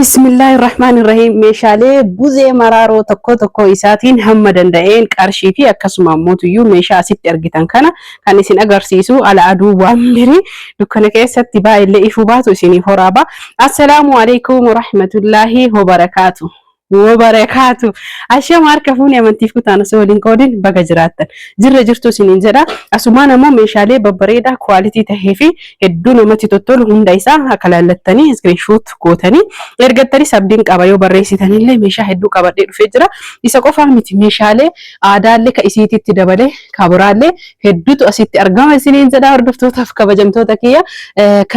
Bismillahirrahmanirrahiim. Meeshaalee buzee maraaroo tokko tokko isaatiin hamma danda'een qarshii fi akkasuma ammoo meeshaa asitti argitan kana kan isin agarsiisu ala aduu waan birii dukkana keessatti baay'illee ifuu baatu isiniif horaaba. Assalaamu alaikum warahmatullaahi wabarakaatu. Wabarakaatu. Ashama harka fuuni amantiif kutaan osoo waliin qoodin baga jiraattan. Jirra jirtu isiniin jedha. Asumaan ammoo meeshaalee babbareedaa quality tahee fi hedduu namatti tottolu hunda isaa akka laallattanii screenshot gootanii ergattanis abdiin qaba yoo barreessitanillee meeshaa hedduu qabadhee dhufee jira. Isa qofaa miti meeshaalee aadaallee ka isiititti dabalee kabiraallee hedduutu asitti argama isiniin jedha hordoftootaaf kabajamtoota kiyya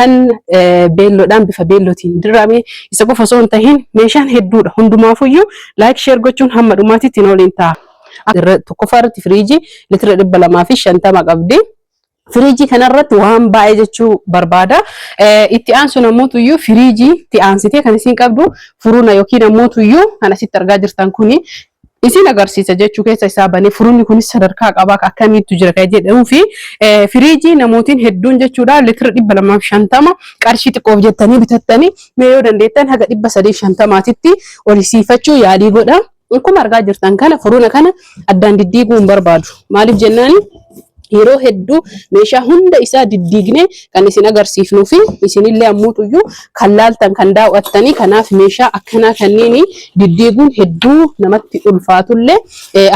kan beelloodhaan bifa beellootiin dirame isa qofa osoo hin tahin meeshaan hedduudha. Hundumaafuyyuu like share gochuun hamma dhumaatitti hin waliin ta'a. Tokkoffaa irratti firiijii litira 250 qabdi. Firiijii kanarratti waan baay'ee jechuu barbaada. Itti aansuun ammoo firiijii itti aansitee kan isin qabdu furuuna yookiin ammoo kan asitti argaa jirtan kuni isin agarsiisa jechuu keessa isaa banee furuunni kunis sadarkaa qabaa akkamiitu jira kan jedhamuu fi firiijii namootiin hedduun jechuudha litira 250 qarshii xiqqoof jettanii bitattanii mee yoo dandeettan haga 350tti ol siifachuu yaalii godha. Akkuma argaa jirtan kana furuuna kana addaan diddiiguu hin barbaadu. Maaliif jennaani yeroo hedduu meeshaa hunda isaa diddiignee kan isin agarsiifnuu fi isinillee ammuutuyyuu kan laaltan kan daawwattanii kanaaf meeshaa akkanaa kanneen diddiiguun hedduu namatti ulfaatullee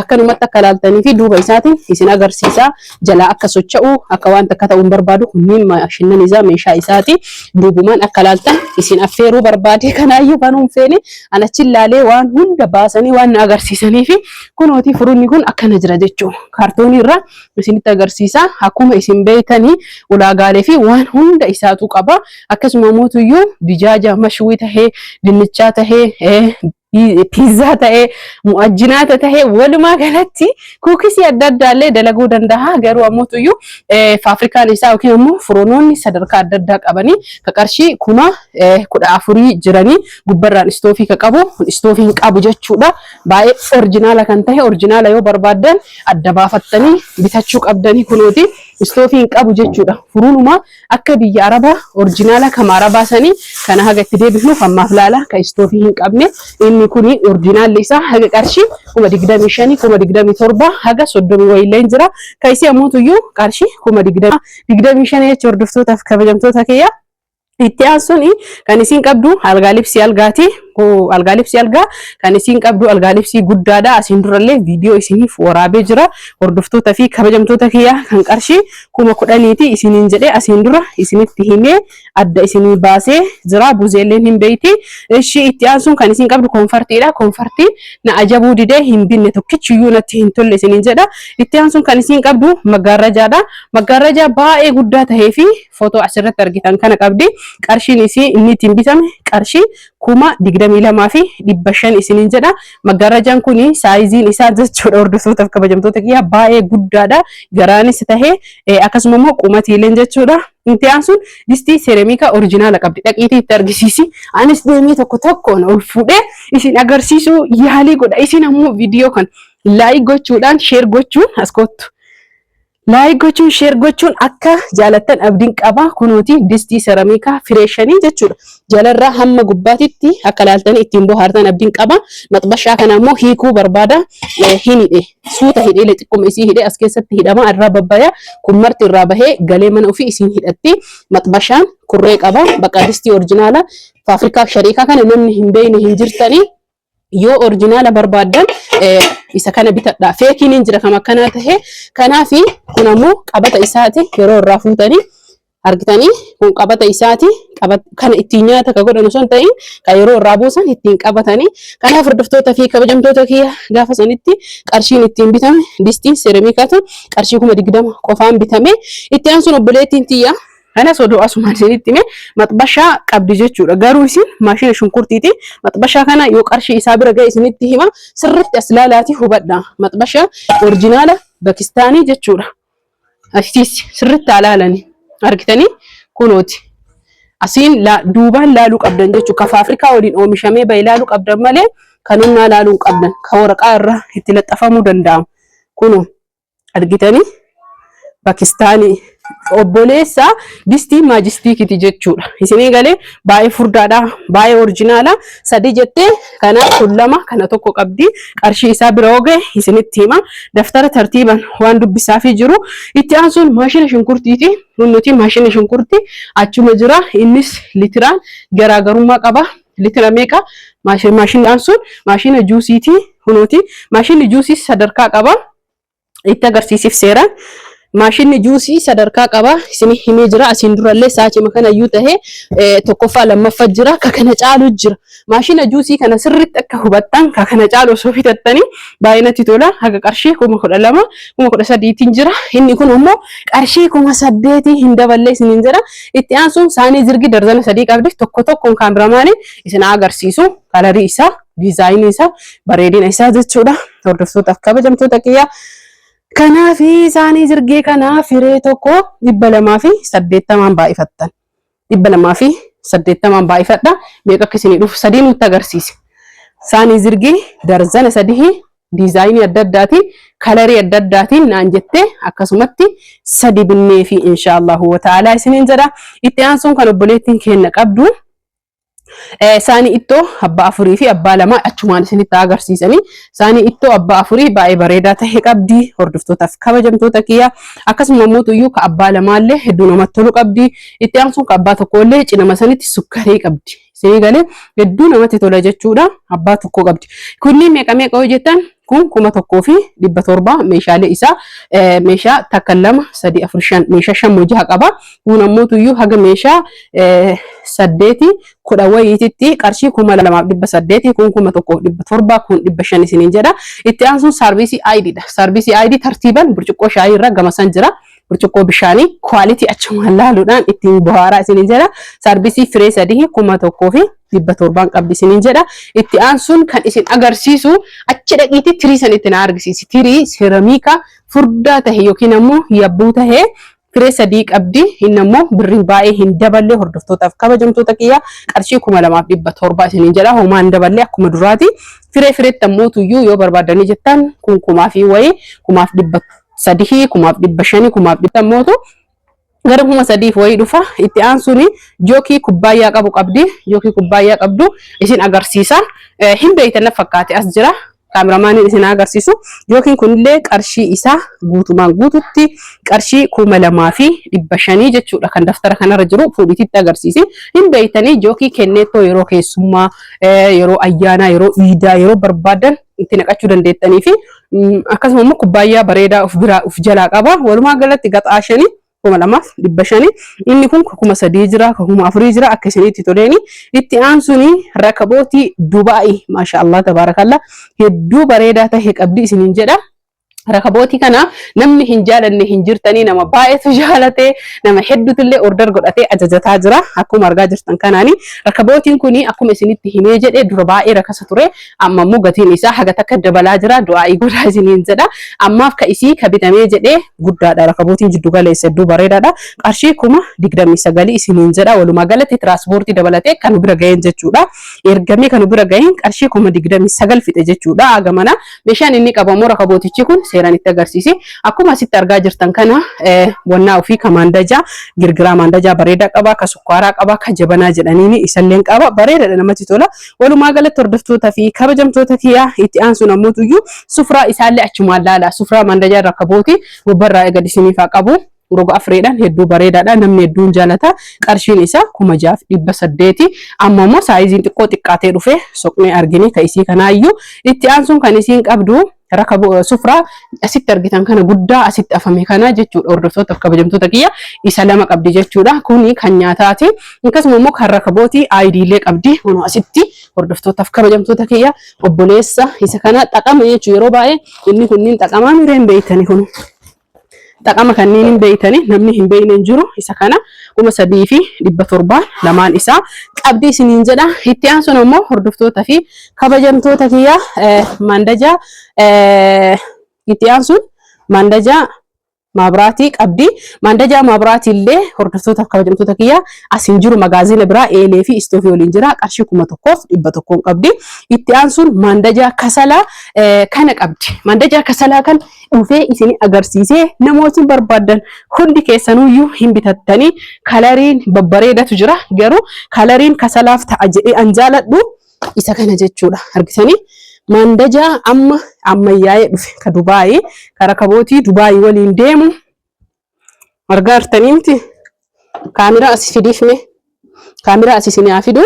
akkanumatti akka laaltanii fi duuba isaatiin isin agarsiisaa jalaa akka socho'u akka waan takka ta'uu hin barbaadu kunniin maashinnan isaa meeshaa isaati duubumaan akka laaltan isin affeeruu barbaade kanaayyuu banuun feene an achi laalee waan hunda baasanii waan na agarsiisanii fi kunooti furunni kun akkana jira jechuudha kaartoonii irraa isinitti agarsiisa. Akkuma isin beektanii ulaagaalee fi waan hunda isaatu qaba. Akkasuma mootuyyuu dijaaja mashwii tahee, dinnichaa tahee, piizzaa tahee, mu'ajjinaata tahee walumaa galatti kuukisii adda addaallee dalaguu danda'a. Garuu ammoo faafrikaan isaa yookiin ammoo furunoonni sadarkaa adda addaa qabanii ka qarshii 14,000 jiranii gubbarraan istoofii ka qabu istoofii hin qabu jechuudha. Baay'ee orjinaala kan tahe orjinaala yoo barbaaddan adda baafattanii bitachuu qabdanii kunuuti istoofii hin qabu jechuudha. Furuunuma akka biyya Arabaa orjinaala kama Arabaa sanii kana haga itti deebifnuuf ammaaf laala ka istoofii hin qabne inni kuni orjinaalli isaa haga qarshii 25,000 27,000 haga 30 wayiillee jira. Ka isii ammoo qarshii 25,000 jechuudha hordoftootaaf kabajamtoota kiyya. Itti aansuun kan isin qabdu algaa libsii algaati. Algaa libsii algaa kan isin qabdu algaa libsii guddaadha. Asiin durallee viidiyoo isiniif waraabee jira. Hordoftoota fi kabajamtoota kiyya kan qarshii 10,000ti isiniin jedhee asiin dura isinitti himee adda isinii baasee jira. Buzeelleen hin beeyti. Ishii itti aansuun kan isin qabdu koonfartiidha. Koonfartiin na ajabuu didee hin binne tokkichiyyuu natti hin tolle isiniin jedha. Itti aansuun kan isin qabdu maggaarrajaadha. Maggaarrajaa baay'ee guddaa tahee fi footoo asirratti argitan kana qabdi. Qarshiin isii inni ittiin bitame qarshii 22,500 isiniin jedha. Maggaarrajaan kun saayiziin isaa jechuudha hordoftootaaf kabajamtoota kiyyaa baay'ee guddaadha. Garaanis tahee akkasuma immoo qumatiileen jechuudha. Itti aansuun distii seeramikaa orjinaala qabdi. Dhaqiitii itti argisiisi. Anis deemee tokko tokkoon ol fuudhee isin agarsiisuu yaalii godha. Isin ammoo viidiyoo kan like gochuudhaan share gochuun as kottu. Like gochuun share gochuun akka jaalattan abdiin qaba. Kunuuti distii seeramikaa fireeshanii jechuudha. Jalarraa hamma gubbaatitti akka laaltanii ittiin bohaartan abdiin qaba. Maxbashaa kana immoo hiikuu barbaada. Hin hidhe. Suuta hidhee xiqquma isii hidhee as keessatti hidhama irraa babbaya. Kun marti irraa bahee galee mana ofii isiin hidhatti. Maxbashaan kurree qaba. Bakka distii orjinaala. Faafrikaa shariikaa kana namni hin beekne hin jirtanii. Yoo orjinaala barbaaddan isa kana bitadha. Feekiin hin jira kam akkanaa tahe. Kanaafi kun ammoo qabata isaati yeroo irraa fuutanii argitanii kun qabata isaati. Kana ittiin nyaata ka godhan osoo hin ta'in kan yeroo irraa buusan ittiin qabatanii. Kanaaf hordoftoota fi kabajamtoota kiyya gaafa sanitti qarshiin ittiin bitame distiin seeramikaatu qarshii 20,000 qofaan bitame. Itti aansuun obboleettiin tiyya kanas odoo asumaan isinitti hime maxbashaa qabdi jechuudha. Garuu isin maashina shunkurtiiti. Maxbashaa kana yoo qarshii isaa bira ga'e isinitti hima. Sirriitti as ilaalaati hubadha. Maxbashaa orjinaala Pakistaanii jechuudha. Asiis sirriitti alaalani argitanii kunooti. Asiin duubaan laaluu qabdan jechuudha. Ka faafrikaa waliin oomishamee bahe laaluu qabdan malee kan humnaa laaluu hin qabdan. Ka waraqaa irra itti laxxafamuu danda'amu. Kunoo. Argitanii Pakistaanii Obboleessa distii maajistiikiti jechuudha. Isinii galee baay'ee furdaadha, baay'ee orjinaala. Sadi jettee kanaaf kun lama kana tokko qabdi. Qarshii isaa bira hoo gahe isinitti hima. Daftara tartiiban waan dubbisaafii jiru. Itti aansuun maashina shunkurtiiti. Kun nuti maashina shunkurtii achuma jira. Innis litiraan garaagarummaa qaba. Litira meeqa? Maashinni aansuun maashina juusiiti. Kunuuti maashinni juusii sadarkaa qaba. Itti agarsiisiif seeraan. Maashinni juusii sadarkaa qaba. Isin himee jira. Asiin durallee saachima kana iyyuu tahee tokkoffaa lammaffaa jira. Ka kana caalu jira. Maashina juusii kana sirriitti akka hubattan ka kana caalu osoo bitattanii baay'ee natti tola. Haga qarshii 12,000 13,000tiin jira. Inni kun ammoo qarshii 8,000 hin daballee isiniin jedha. Itti aansuun saanii zirgi darzana 3 qabdi. Tokko tokkoon kaameramaanii isin agarsiisu. Kalarii isaa, diizaayinii isaa, bareedina isaa jechuudha. Hordoftootaaf kabajamtoota kiyyaa. Kanaaf saanii zirgii kana firee tokko 280n baay'ifattan. 280n baay'ifadha. Meeqa akka isinii dhufu sadii nutti agarsiise. Saanii zirgii darzana sadii diizaayinii adda addaatiin kalarii adda addaatiin naan jettee akkasumatti sadi binnee fi insha Allahu wa ta'ala isiniin jedha. Itti aansuun kan obboleettiin keenna qabdu Saanii ittoo abbaa afurii fi abbaa lamaa achumaan isinitti agarsiisanii. Saanii ittoo abbaa afurii baay'ee bareedaa ta'e qabdi. Hordoftootaaf kabajamtoota kiyya. Akkasuma immoo iyyuu ka abbaa lamaallee hedduu namatti tolu qabdi. Itti aansuun ka abbaa tokkollee cinama sanitti sukkarii qabdi. Isinii galee hedduu namatti tola jechuudha. Abbaa tokko qabdi. Kunniin meeqa meeqa yoo jettan kun 1700 meeshaalee isaa meeshaa takka lama sadi afur shan meeshaa shan moo jaha qaba. Kun ammoo tuyyuu haga meeshaa saddeeti kudha wayiititti qarshii 2800 kun 1700 kun 500 isiniin jedha. Itti aansuun saarviisii ID dha. Saarviisii ID tartiiban burcuqqoo shaayii irra gama san jira. Burcuqqoo bishaanii kwaalitii achumaan laaluudhaan ittiin bohaaraa isiniin jedha. Saarvisii firee sadii 1700n qabdi isiniin jedha. Itti aansuun kan isin agarsiisu achi dhaqiitii tirii san itti na argisiisi. Tirii seeramiika furdaa tahe yookiin ammoo yabbuu tahe firee sadii qabdi. Inni ammoo birriin baay'ee hin daballe hordoftootaaf kabajamtoota kiyya qarshii 2700 isiniin jedha. Homaa hin daballe akkuma duraati. Firee fireetti ammoo tuyyuu yoo barbaadanii jettan kun kumaa fi wayii 1300 1500 1500 mootu gara 3000f wayii dhufa. Itti aansuun jookii kubbaayyaa qabu qabdi. Jookii kubbaayyaa qabdu isin agarsiisa. Hin beektan na fakkaate as jira. Kaameramaaniin isin agarsiisu. Jookiin kunillee qarshii isaa guutumaan guututti qarshii 2500 jechuudha. Kan daftara kanarra jiru fuudhititti agarsiisi. Hin beektanii jookii kenneettoo yeroo keessummaa, yeroo ayyaanaa, yeroo iidaa, yeroo barbaadan itti naqachuu dandeettanii fi akkasuma immoo kubbaayyaa bareedaa of biraa of jalaa qaba. Walumaa galatti gaxaa shanii 2500 inni kun 3000 jira 4000 jira akka isinitti toleeni. Itti aansuun rakabootii Dubaa'ii maasha Allah tabaarakalla hedduu bareedaa tahe qabdi isiniin jedha. Rakabootii kana namni hin jaalanne hin jirtanii nama baay'eetu jaalate nama hedduutullee order godhatee ajajataa jira akkuma argaa jirtan kanaani. Rakabootiin kun akkuma isinitti himee jedhe dura baay'ee rakasa ture amma immoo gatiin isaa haga takka dabalaa jira du'aa'ii godhaa isiniin jedha. Ammaaf ka isii ka bitamee jedhee guddaadha rakabootiin jiddu galeessa hedduu bareedaadha qarshii 29,000 isiniin jedha. Walumaa galatti tiraanspoortii dabalatee kan bira ga'een jechuudha ergamee kan bira ga'een qarshii 29,000 fixe jechuudha. Haga mana meeshaan inni qabamu rakabootichi kun seeraan itti agarsiisi. Akkuma asitti argaa jirtan kana wannaa ofii ka maandajaa girgiraa maandajaa bareedaa qaba, ka sukkaaraa qaba, ka jabanaa jedhaniini isalleen qaba. Bareedaadha namatti tola. Walumaa galatti hordoftoota fi kabajamtoota kiyyaa itti aansuun ammoo tuyyuu sufraa isaallee achumaan laala. Sufraa maandajaa rakabooti gubbarraa gadi isiniif haa qabu. Roga afreedhaan hedduu bareedaadha. Namni hedduun jaalata. Qarshiin isaa 6800. Amma immoo saayiziin xiqqoo xiqqaatee dhufe soqnee argine ka isii kanaayyuu. Itti aansuun kan isiin qabdu raka sufraa asitti argitan kana guddaa asitti afame kana jechuudha. Hordoftoota kabajamtoota kiyya isa lama qabdi jechuudha. Kuni kan nyaataati. Akkasuma immoo kan rakabooti aayidiilee qabdi. Kunoo asitti hordoftootaaf kabajamtoota kiyya obboleessa isa kana xaqama jechuudha. Yeroo baay'ee inni kunniin xaqamaa mireen beeytani kun. Xaqama kanneen hin beeytani namni hin beeyne hin jiru. Isa kana 3700 lamaan isaa qabdi isiniin jedha. Itti aansuun ammoo hordoftoota fi kabajamtoota kiyya maandajaa itti aansuun maandajaa Maabraatii qabdi. Maandajaa maabraatii illee hordoftootaaf kabajamtoota kiyya as hin jiru magaazina biraa eelee fi istoofii waliin jira qarshii 1100 qabdi. Itti aansuun maandajaa kasalaa kana qabdi. Maandajaa kasalaa kan dhufee isin agarsiisee namootiin barbaadan hundi keessanuyyuu hin bitattanii kalariin babbareedatu jira garuu kalariin kasalaaf ta'a jedhee an jaaladhu isa kana jechuudha. Argitanii maandajaa amma ammayyaa'ee dhufe ka Dubaayii ka rakabootii Dubaayii waliin deemu argaa jirtanii miti. Kaameraa as fidiif mee kaameraa as isin haa fidu.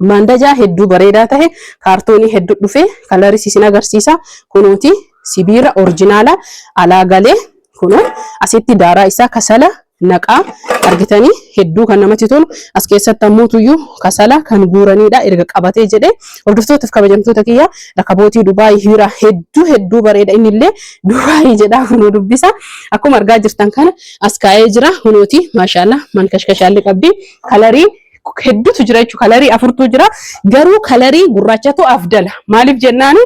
Maandajaa hedduu bareedaa tahe kaartoonii hedduu dhufe kalaris isin agarsiisa. Kunuuti sibiila orjinaala alaa galee kunoo asitti daaraa isaa kasala naqaa argitanii hedduu kan namatti tolu as keessatti ammoo tuyyuu kasala kan guuranidha erga qabatee jedhe hordoftootaaf kabajamtoota kiyya rakabootii Dubaay hiira hedduu hedduu bareeda innillee Dubaay jedhaa kunoo dubbisa akkuma argaa jirtan kana as kaa'ee jira kunooti maashaallah mankashkashaallee qabdi kalarii hedduutu jira jechuudha. Kalarii afurtu jira. Garuu kalarii gurraachatu afdala. Maaliif jennaan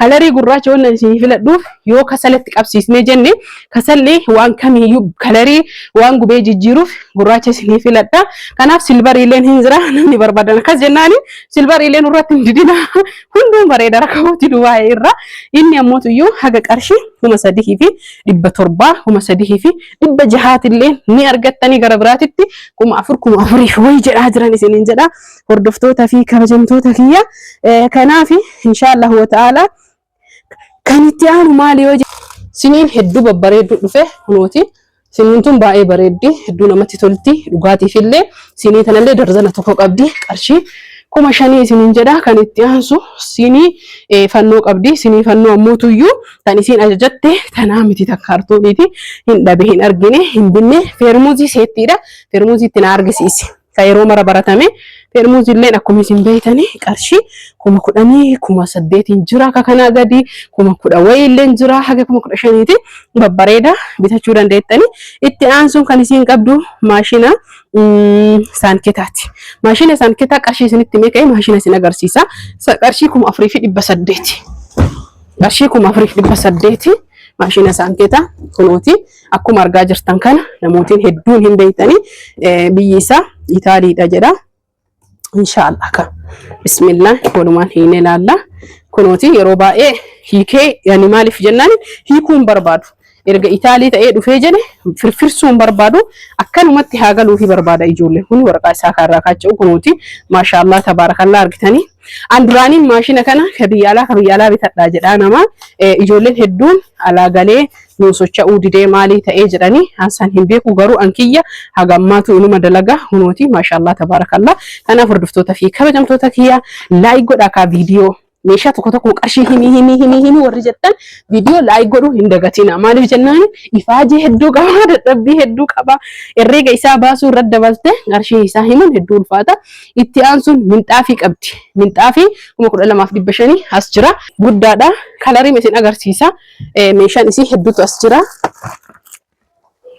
kalarii gurraacha waan isin filadhuuf yoo kasalatti qabsiisnee jenne kasalli waan kamiiyyuu kalarii waan gubee jijjiiruuf gurraacha isinii filadha. Kanaaf silvariileen hin jira namni barbaadan akkas jennaan silvariileen irratti hin didina. Hunduun bareeda rakkabooti Dubaayii irra. Inni ammoo iyyuu haga qarshii 3700 3600tillee ni argattanii gara biraatitti 4000 4000 wayi jedhaa jiran isiniin jedha hordoftoota fi kabajamtoota kiyya. Kanaaf inshaallah wa ta'ala kan itti aanu maali yoo siniin hedduu babbareeddu dhufe kunooti. Siniin tun baay'ee bareeddi hedduu namatti tolti dhugaatiif illee sinii tanallee darzana tokko qabdi qarshii 5000 isiniin jedha kan itti aansu sinii fannoo qabdi sinii fannoo ammoo tuyyuu tan isiin ajajatte tanaa miti tan kaartooniiti hin dhabe hin argine hin binne feermuuzii seettiidha feermuuzii itti na argisiisi ka yeroo mara baratame feermuuzii illeen akkuma isin beeytanii qarshii 10,000 8,000 jira akka kanaa gadi 10,000 wayii illeen jira haga 15,000ti babbareeda bitachuu dandeettanii itti aansuun kan isiin qabdu maashina saanketaati. Maashina saanketaa qarshii isinitti mee ka'e maashina isin agarsiisa. Qarshii 4800. Qarshii 4800 maashina saanketaa kunooti. Akkuma argaa jirtan kana namootiin hedduun hin beektanii biyyi isaa Itaaliidha jedha. Inshaallah ka. Bismillah walumaan hiinee ilaalla. Kunooti yeroo baay'ee hiikee yani maaliif jennaan hiikuu hin barbaadu. Erga Itaalii ta'ee dhufee jedhe firfirsuu hin barbaadu. Akkanumatti haa galuufi barbaada ijoolleen kun waraqaa isaa kaarraa kaacha'u kunooti. Maashaallah tabaarakallaa argitanii. An duraaniin maashina kana ka biyya alaa ka biyya alaa bitadhaa jedhaa nama ijoolleen hedduun alaa galee nuu socha'uu didee maalii ta'ee jedhanii an san hin beeku garuu an kiyya haga ammaatu inuma dalaga hunooti maashaallah tabaarakallaa kanaaf hordoftoota fi kabajamtoota kiyya like godhaa kaa viidiyoo meeshaa tokko tokko qarshii himii himii himii himii warri jettan viidiyoo like godhuu hin dagatina maaliif jennaan ifaajee hedduu qaba dadhabbii hedduu qaba herreega isaa baasuu irra dabalte qarshii isaa himuun hedduu ulfaata itti aansuun minxaafii qabdi minxaafii 12,500 as jira guddaadha kalariin isin agarsiisa Meeshaan isii hedduutu as jira.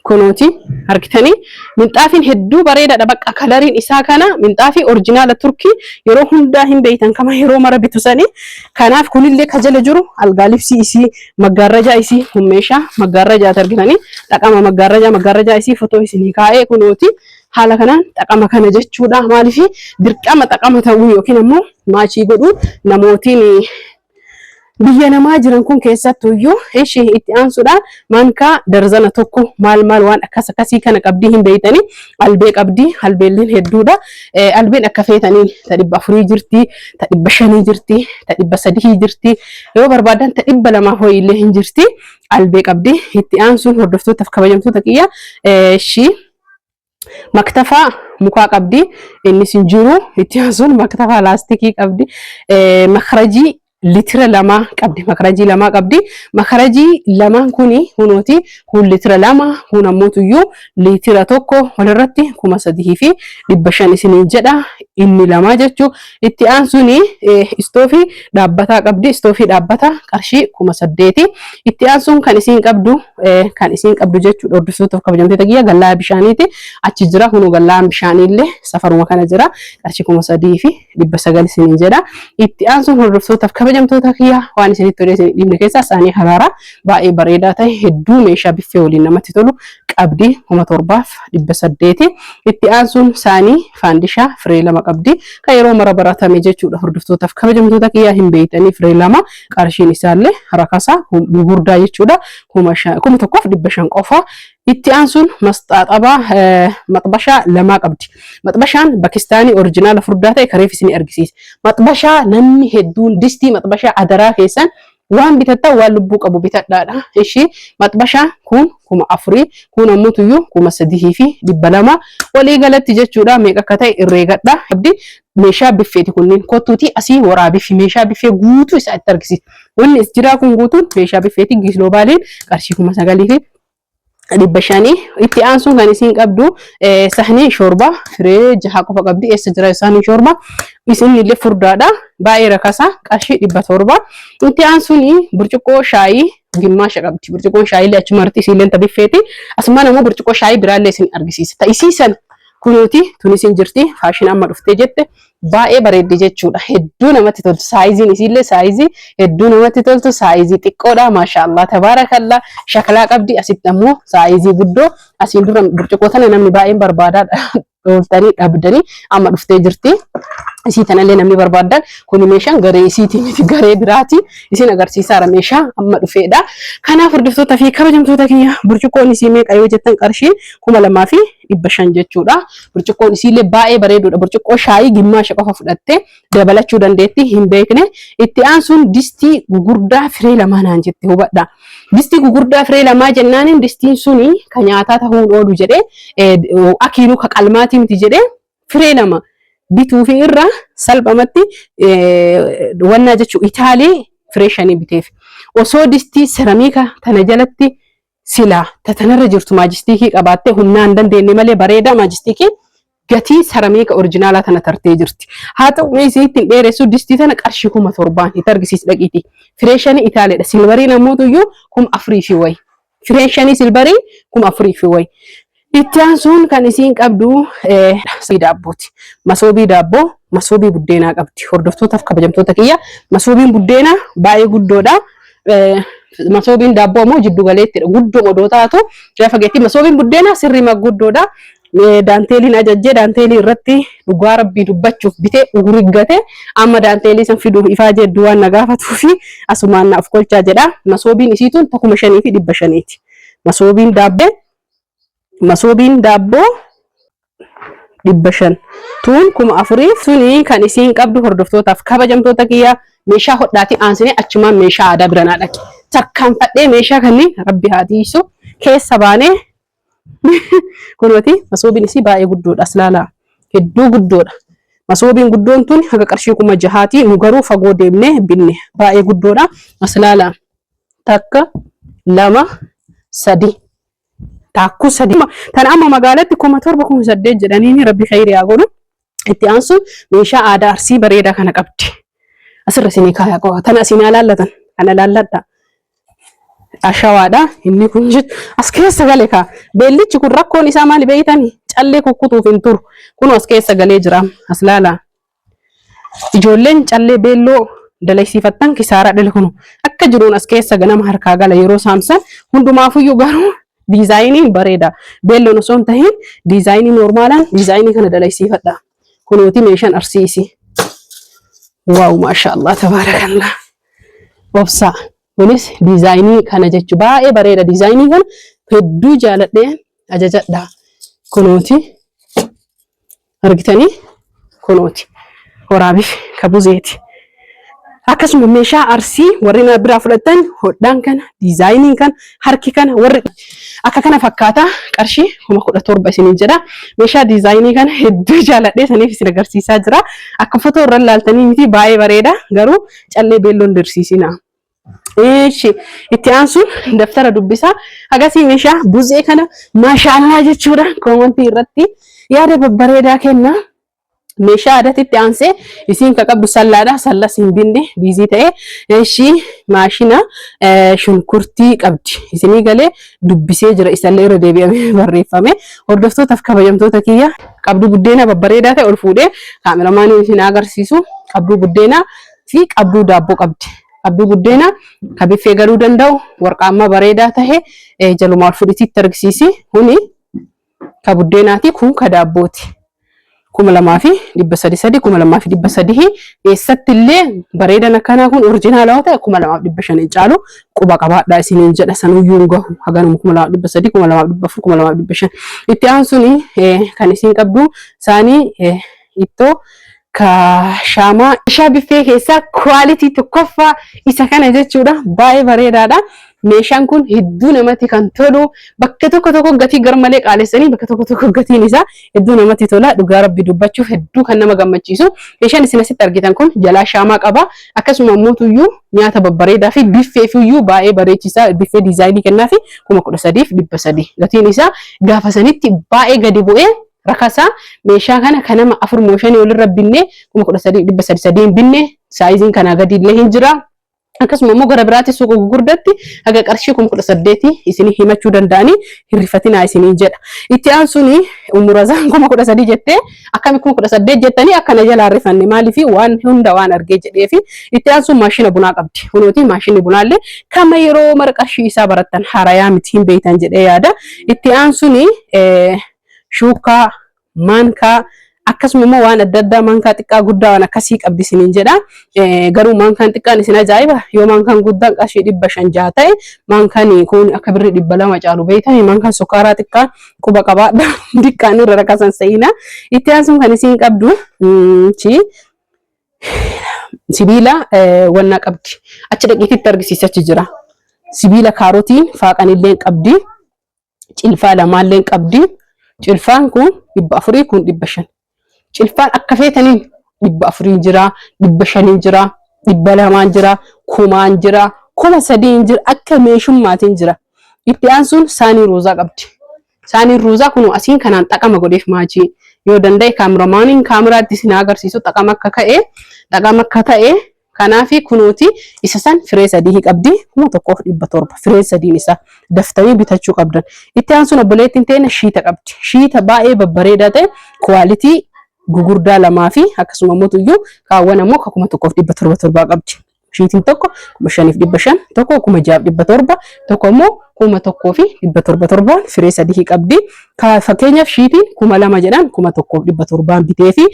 Kunooti argitanii minxaafiin hedduu bareedaadha bakka kalariin isaa kana minxaafii orjinaala Turkii yeroo hundaa hin beeytan kama yeroo mara bitu sanii kanaaf kunillee ka jala jiru algaa libsii isii maggaarrajaa isii kun meeshaa maggaarrajaati argitanii dhaqama maggaarrajaa maggaarrajaa isii fotoo isinii kaa'ee kunooti haala kanaan xaqama kana jechuudha maaliif dirqama xaqama ta'uu yookiin ammoo maachii godhuu namootiin Biyya namaa jiran kun keessattuuyyuu ishii itti aansuudhaan maankaa darzana tokko maal maal waan akkas akkasii kana qabdii hin beeytanii albee qabdii albeelleen hedduudha. Albeen akka feetaniin ta 400 jirti, ta 500 jirti, ta 300 jirti yoo barbaadan ta 200 ho'iillee hin jirti albee qabdi. Itti aansuun hordoftootaaf kabajamtoota kiyya ishii Maktafaa mukaa qabdi. Innis hin jiru. Itti aansuun maktafaa laastikii qabdi. Makarajii litira lamaa qabdi. Makarajii lamaa qabdi. Makarajii lamaan kuni kunooti kun litira 2 kun ammoo tuyyuu litira 1 walirratti 3500 isiniin jedha. Inni lamaa jechuu. Itti aansuun istoofii dhaabbataa qabdi. Istoofii dhaabbataa qarshii 8000. Itti aansuun kan isiin qabdu kan isiin qabdu jechuudha hordoftoota kabajamtoota kiyya gallaa bishaaniiti. Achi jira kunoo gallaan bishaaniillee safaruma kana jira qarshii 3900 isiniin jedha. Itti aansuun hordoftootaaf kabajamtoota kabajamtoota kiyya, waan isinitti tolee isin dhiibne keessaa saanii haraaraa baay'ee bareedaa ta'e hedduu meeshaa biffee waliin namatti tolu qabdi, 7800. Itti aansuun saanii faandishaa firee 2 qabdi. Kan yeroo mara baratame jechuudha, hordoftootaaf kabajamtoota kiyyaa hin beeytanii, firee 2 qarshiin isaallee rakasa gurguddaa jechuudha, 1500 qofa. Itti aansuun masxaaxabaa maxbashaa 2 qabdi. Maxbashaan Pakistaanii original furdaa ta'e kareef isin argisiisa. Maxbashaa namni hedduun distii maxbashaa adaraa keessan waan bitattan waan lubbuu qabu bitadhaadha. Ishii maxbashaa kun 4000, kun ammoo tuyyuu 3200 walii galatti jechuudha, meeqa akka ta'e herreegadha. Abdi meeshaa biffeeti kunneen, kottuutii asii waraabii fi meeshaa biffee guutuu isaa itti argisiisa. Wanni as jiraa kun guutuun meeshaa biffeeti, gisloobaaliin qarshii 9500. Itti aansuun kan isiin qabdu sahnii shoorbaa firee 6 qofa qabdi. Eessa jira sahnii shoorbaa? Isin illee furdaadha. Baay'ee rakasa, qarshii 700. Itti aansuun burcuqqoo shaayii gimmaasha qabdi. Burcuqqoon shaayii illee achuma irratti isiillee tabiffeeti. Asumaan ammoo burcuqqoo shaayii biraallee isin argisiisa. Ta isiisan kunuuti tunisiin jirti, fashion amma dhuftee jette baay'ee bareeddi jechuudha. Hedduu namatti toltu. Saayiziin isiillee saayizii hedduu namatti toltu. Saayizii xiqqoodha. Maashaallah, tabaarakallah. Shakalaa qabdi. Asitti ammoo saayizii guddoo. Asiin dura burcuqqoo tana namni baay'een barbaadaadha. Dhooltanii dhabdanii amma dhuftee jirti. Isii tanallee namni barbaadan, kuni meeshaan garee isiitii miti, garee biraati. Isin agarsiisaara, meeshaa amma dhufeedha. Kanaaf hordoftoota fi kabajamtoota kiyya, burcuqqoon isii meeqa yoo jettan qarshiin 2500 jechuudha. Burcuqqoon isiillee baay'ee bareeduudha. Burcuqqoo shaayii gimmaasha qofa fudhattee dabalachuu dandeetti hin beekne. Itti aansuun distii gugurdaa firee 2 naan jette, hubadha. Distii gugurdaa firee 2 jennaaniin distiin suni ka nyaataa ta'uun oolu jedhee, akiinuu ka qalmaatii miti jedhee, firee 2 bituu fi irra salphamatti wannaa jechuu itaalii firee 5 biteef. Osoo distii seramiika tana jalatti silaa tatanarra jirtu maajistiikii qabaattee, humnaan dandeenye malee bareedaa, maajistiikii gatii seramiika original tana tartee jirti. Haa ta'u, mee isinitti hin dheeressu, distii tana qarshii 7000 itti argisiis dhaqiiti. Firee 5 itaaleedha. Silveriin ammoo iyyuu 4000 fi wayi. Fireen 5 silverii 4000 fi wayi. Itti aansuun kan isiin qabdu daabbooti. Masoobii daabboo, masoobii buddeenaa qabdi. Hordoftootaaf kabajamtoota kiyya, masoobiin buddeenaa baay'ee guddoodha. Masoobiin daabboo ammoo jiddu galeettidha. Guddoo odoo taatu gaafa geetti masoobiin buddeenaa sirrii guddoodha. Daanteeliin ajajjee daanteelii irratti dhugaa rabbii dubbachuuf bitee uguriggatee amma daanteelii san fiduuf ifaa jedhu waan na gaafatuu fi asumaan naaf kolchaa jedha. Masoobiin isiituun ta 5500ti. Masoobiin daabboo, masoobiin daabboo 500 tuun 4000 suni kan isiin qabdu. Hordoftootaaf kabajamtoota kiyya, meeshaa hodhaatiin aansinee achumaan meeshaa aadaa bira naa dhaqe. Tarkaanfadhee meeshaa kanneen rabbi haa tiisu keessa baanee. Kunooti masoobiin isii baay'ee guddoodha, as ilaalaa, hedduu guddoodha. Masoobiin guddoon tun haga qarshii 6000ti, nu garuu fagoo deemnee binne, baay'ee guddoodha, as ilaalaa, takka, lama, sadi, taakkuu sadi. Tan amma magaalatti 7000, 8000 jedhaniini, rabbi khayrii haa godhu. Itti aansuun meeshaa aadaa Arsii bareedaa kana qabdi. Asirra isinii kaaya qofa. Tana isin haa laallatan. Kana laalladha. Ashawaadha. Inni kun jechuun as keessa gale kaa. Beellichi kun rakkoon isaa maali beeytani? Callee kukkutuuf hin turu. Kun as keessa galee jira. As laalaa. Ijoolleen callee beelloo dalaysiifattan kisaaraa dhale, kunu akka jiruun as keessa ganama harkaa gala yeroo saamsan hundumaafuyyuu. Garuu diizaayiniin bareeda. Beelloon osoo hin tahin diizaayinii noormaalaan diizaayinii kana dalaysiifadha. Kunuuti meeshaan Arsiisi. Wow, maashaallah, tabaarakallah. Obsaa. Kunis diizaayinii kana jechuun baay'ee bareeda. Diizaayinii kana hedduu jaaladhee ajajadha. Kunuuti argitanii, kunooti waraabiif kabuzeeti. Akkasuma meeshaa Arsii warri na biraa fudhatan hodhaan kana, diizaayiniin kana, harki kana warri akka kana fakkaata, qarshii 17,000 isiniin jedha. Meeshaa diizaayinii kana hedduu jaaladhee saniif isin agarsiisaa jira. Akka fotoo irra ilaaltanii miti, baay'ee bareeda, garuu callee beelloon dirsiisina. Eeshi, itti aansuun daftara dubbisaa agasii meeshaa buzee kana maashaallaa jechuudha, koomantii irratti yaada babbareedaa kenna. Meeshaa aadaatti aansee isiin ka qabdu sallaadha. Sallas hin binne, busy ta'e. Eeshi, maashina shunkurtii qabdi. Isinii galee dubbisee jira, isallee irra deebi'amee barreeffame. Hordoftootaaf kabajamtoota kiyya, qabduu buddeenaa babbareedaa ta'e ol fuudhee kaameramaaniin isin agarsiisu, qabduu buddeenaa Fi qabduu daabboo qabdi. Qabduu buddeenaa ka biffee galuu danda'u warqaammaa bareedaa tahe jalumaa ol fudhitiitti argisiisi. Kuni ka buddeenaati, kun ka daabbooti. 2300 sadii, 2300. Eessatti illee bareedan akkanaa kun original yoo ta'e 2500 hin caalu, quba qabaadhaa isiniin jedha. Sanuyyuu hin gahu, haganuma 2300, 2400, 2500. Itti aansuun kan isin qabdu saanii ittoo ka shaamaa meeshaa biffee keessaa quality tokkoffaa isa kana jechuudha. Baay'ee bareedaadha. Meeshaan kun hedduu namatti kan tolu. Bakka tokko tokko gatii garmalee qaalessanii, bakka tokko tokko gatiin isaa hedduu namatti tola. Dhugaa Rabbi dubbachuuf hedduu kan nama gammachiisu. Meeshaan isin asitti argitan kun jalaa shaamaa qaba. Akkasuma immoo nyaata babbareedaa fi biffeefiyyuu baay'ee bareechisaa, biffee design kennaa fi 13,300 gatiin isaa. Gaafa sanitti baay'ee gadi bu'ee rakasaa. Meeshaa kana kan nama afur moo shanii olirra binnee 13,300 sadiin binne. Sizeiin kanaa gadi illee hin jira. Akkasuma immoo gara biraatti suuqa gurguddaatti haga qarshii 18,000 isinii himachuu danda'anii hirrifatinaa isinii jedha. Itti aansuun umurazaan 13,000 jettee akkami 18,000 jettanii akkana jalaa rifanne? Maaliif? Waan hunda waan argee jedheefi. Itti aansuun maashina bunaa qabdi. Kunuuti maashinni bunaallee kama yeroo mara qarshii isaa barattan, harayaa miti, hin beektan jedhee yaada. Itti aansuun shuukaa, maankaa, akkasuma immoo waan adda addaa, maankaa xiqqaa guddaa waan akkasii qabdi isiniin jedha. Garuu maankaan xiqqaan isin ajaa'iba, yoo maankaan guddaan qarshii 506 ta'e, maankaan kun akka birrii 200 caalu beektanii. Maankaan sukkaaraa xiqqaan quba qabaadha, xiqqaan irra rakkasan sa'ina. Itti aansuun kan isin qabdu sibiila wannaa qabdi. Achi dhaqiititti argisiisa, achi jira. Sibiila kaarotiin faaqanillee qabdi. Cilfaa lamaallee qabdi. Cilfaan kun 400, kun 500. Cilfaan akka feetaniin 400n jira, 500n jira, 200n jira, 1000n jira, 3000n jira, akka meeshummaatiin jira. Itti aansuun saanii ruuzaa qabdi. Saaniin ruuzaa kun asiin kanaan xaqama godheef maachii. Yoo danda'e kaameramaniin kaameraatti isin agarsiisu xaqama akka ka'e, xaqama akka ta'e. Kanaafi kunuuti isa san firee sadii qabdi, 1700 firee sadiin isaa, daftanii bitachuu qabdan. Itti aansuun obboleettiin teenya shiita qabdi. Shiita baay'ee babbareedaa ta'e, quality gugurdaa lamaa fi akkasuma immoo kaawwan ammoo 1700 torbaa qabdi. Shiitiin tokko 5500, tokko 6700, tokko immoo 1700 torbaan firee sadii qabdi. Fakkeenyaaf shiitiin 2000 jedhan 1700n bitee fi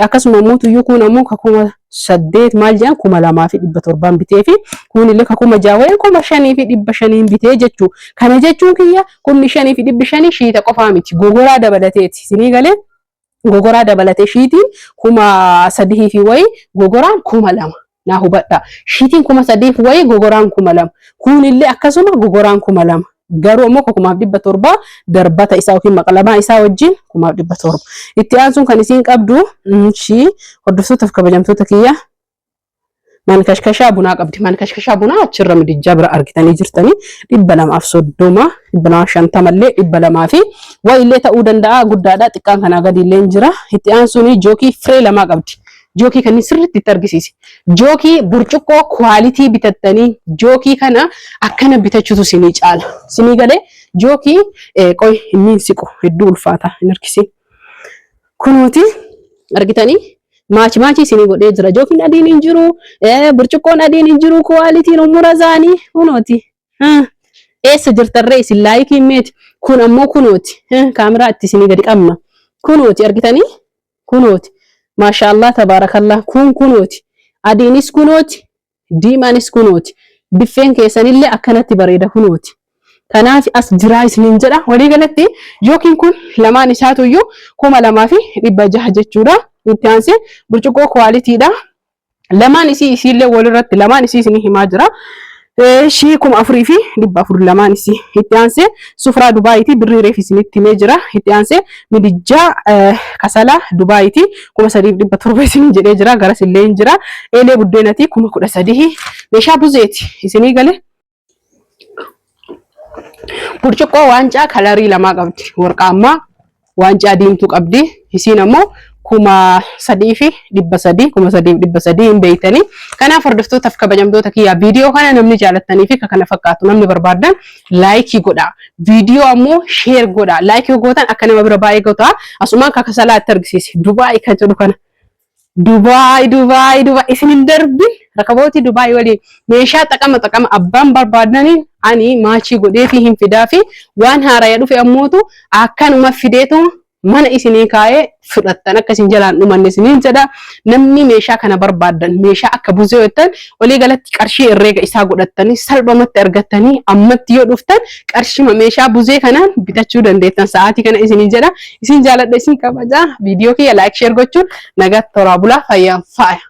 akkasuma immoo tuyyuu kun ammoo 8000 maal jedhan 2700n bitee fi kunillee 6000 wayii 5500n bitee jechuu. Kana jechuun kiyya 5500 shiita qofaa miti, gogoraa dabalateeti. Isinii galee? Gogoraa dabalatee shiitiin 3000 fi wayii, gogoraan 2000. Naa hubadha. Shiitiin 3000 fi wayii, gogoraan 2000. Kunillee akkasuma gogoraan 2000. Garuu ammoo 1700 darbata isaa yookiin maqalamaa isaa wajjin 1700. Itti aansuun kan isiin qabdu shii hordoftootaaf kabajamtoota kiyya mankashkashaa bunaa qabdi. Mankashkashaa bunaa achirra midijjaa bira argitanii jirtanii 230, 250llee, 200 fi wayillee ta'uu danda'a. Guddaadha, xiqqaan kanaa gadi illee jira. Itti aansuun jookii firee lamaa qabdi. Jookii kanneen sirriitti itti argisiisi. Jookii burcuqqoo quality bitattanii jookii kana akkana bitachuutu sinii caala. Sinii galee? Jookii qoy inni siqu hedduu ulfaata, hin harkisin. Kunuuti argitanii maachi maachii isinii godhee jira. Jookiin adiin hin jiru, burcuqqoon adiin hin jiru, qualityn umura isaanii kunooti. Eessa jirtarree isin likeiin meeti? Kun ammoo kunooti. Kaameraa itti isinii gadi qabna. Kunooti argitanii? Kunooti. Maashaallah, tabaarakallah, kun kunooti. Adiinis kunooti. Diimaanis kunooti. Biffeen keessanillee akkanatti bareeda kunooti. Kanaaf as jiraa isiniin jedha. Walii galatti yookiin kun lamaan isaatuyyuu 2600 jechuudha. Itti aansee burcuqqoo qualitydha. Lamaan isii isiillee walirratti lamaan isii isinii himaa jira. Shii 4400 lamaan isii. Itti aansee sufraa Dubaayitii birrii reef isinitti himee jira. Itti aansee midijjaa kasalaa Dubaayitii 3700 isinii jedhee jira. Garas illee hin jira. Eelee buddeenatii 13,000. Meeshaa buzeeti isinii galee. Burcuqqoo waancaa color lamaa qabdi. Warqaammaa waancaa diimtuu qabdi. Isiin ammoo 3300, 3300 hin beektanii. Kanaaf hordoftootaaf kabajamtoota kiyyaa, viidiyoo kana namni jaalattanii fi kana fakkaatu namni barbaadan like godha. Viidiyoo ammoo share godha. Like gootan akka nama bira baay'ee goota. Asumaan kakasalaa itti argisiise. Dubaay kan jedhu kana. Dubaay Dubaay Dubaay isin hin darbin. Rakabootii Dubaay waliin meeshaa xaqama xaqama abbaan barbaadaniin ani maachii godhee fi hin fidaa fi waan haaraya dhufe ammootu akkanuma fideetu mana isinii kaa'ee fudhattan akka isin jalaan dhumanne isiniin jedha. Namni meeshaa kana barbaaddan, meeshaa akka buzee jettan, walii galatti qarshii herreega isaa godhattanii salphumatti argattanii ammatti yoo dhuftan qarshima meeshaa buzee kanaan bitachuu dandeettan sa'aatii kana isiniin jedha. Isin jaaladha, isin kabaja. Viidiyoo kiyya like, share gochuun nagaatti toraa bulaa, fayyaan faaya.